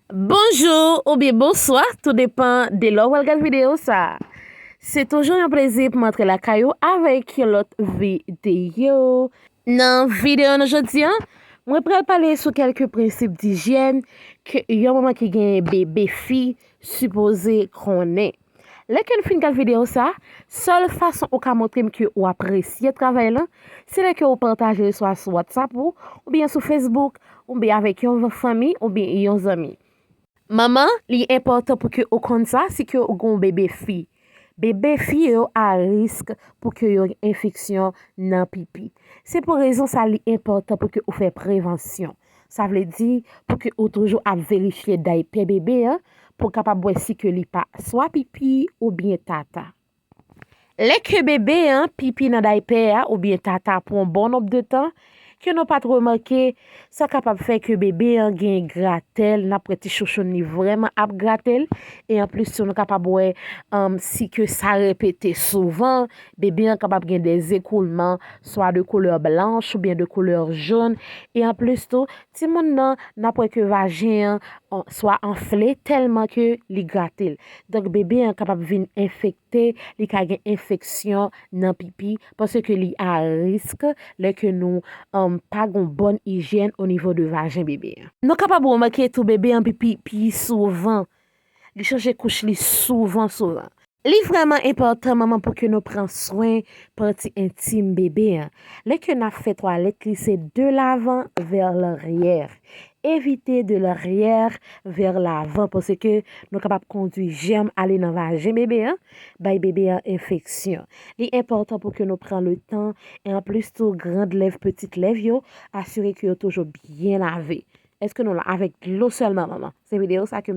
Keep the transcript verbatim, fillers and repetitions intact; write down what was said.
Bonjou oubyen bonswa, tou depan de lè w pral gad videyo sa a. Se toujou yon plezi pou m antre lakay ou avèk yon lòt videyo. Nan videyo nou jodi a, mwen pral pale sou kèlke prensip dijyèn ke yon manman ki gen bebe fi sipoze konnen. Lè ke n fin gad videyo sa, sèl fason ou ka montre m ke ou apresye travay lan, se lè ke ou pataje l swa sou WhatsApp ou, oubyen sou Facebook, oubyen avèk yon fanmi, oubyen yon zanmi. Manman, li enpòtan pou ke ou konn sa, si ke ou gen yon bebe fi. Bebe fi yo a risk pou ke yo gen enfeksyon nan pipi. Se pou rezon sa li enpòtan pou ke ou fè prevansyon. Sa vle di pou ke ou toujou ap verifye daypè bebe an, pou w kapab wè si ke li pa swa pipi oubyen tata. Lè ke bebe an pipi nan daypè a oubyen tata pou yon bon nonb de tan, ke nou pa t remake, sa kapab fè ke bebe an gen gratèl, n ap wè ti chouchoun li vrèman ap gratèl. E anplis tou, nou kapab wè, um, si ke sa repete souvan, bebe an kapab gen de zekoulman, swa de koulè blanch oubyen de koulè jòn. E anplis tou, timoun nan, n ap wè ke vajen an, an, swa anfle tèlman ke li grate l. Donk, bebe an kapab vin enfekte, li ka gen enfeksyon nan pipi, paske li a risk lè ke nou, um, pa gon bòn ijyèn o nivo de vajen bebe an. Nou kapab remake tou bebe an pipi pi souvan. Li chanje kouch li souvan, souvan. Li vrèman enpòtan, manman, pou ke nou pran swen pati entim bebe an. Lè ke n ap fè twalèt li, se de l'avant vers l'arrière. Evite de l'arrière vers l'avant, paske nou kapab kondwi jèm ale nan vajen bebe an, bay bebe an enfeksyon. Li enpòtan pou ke nou pran le tan, e anplis tou, grand lèv, petit lèv yo, asire ke yo toujou byen lave. Èske nou la avèk dlo sèlman, manman? Se videyo sa ke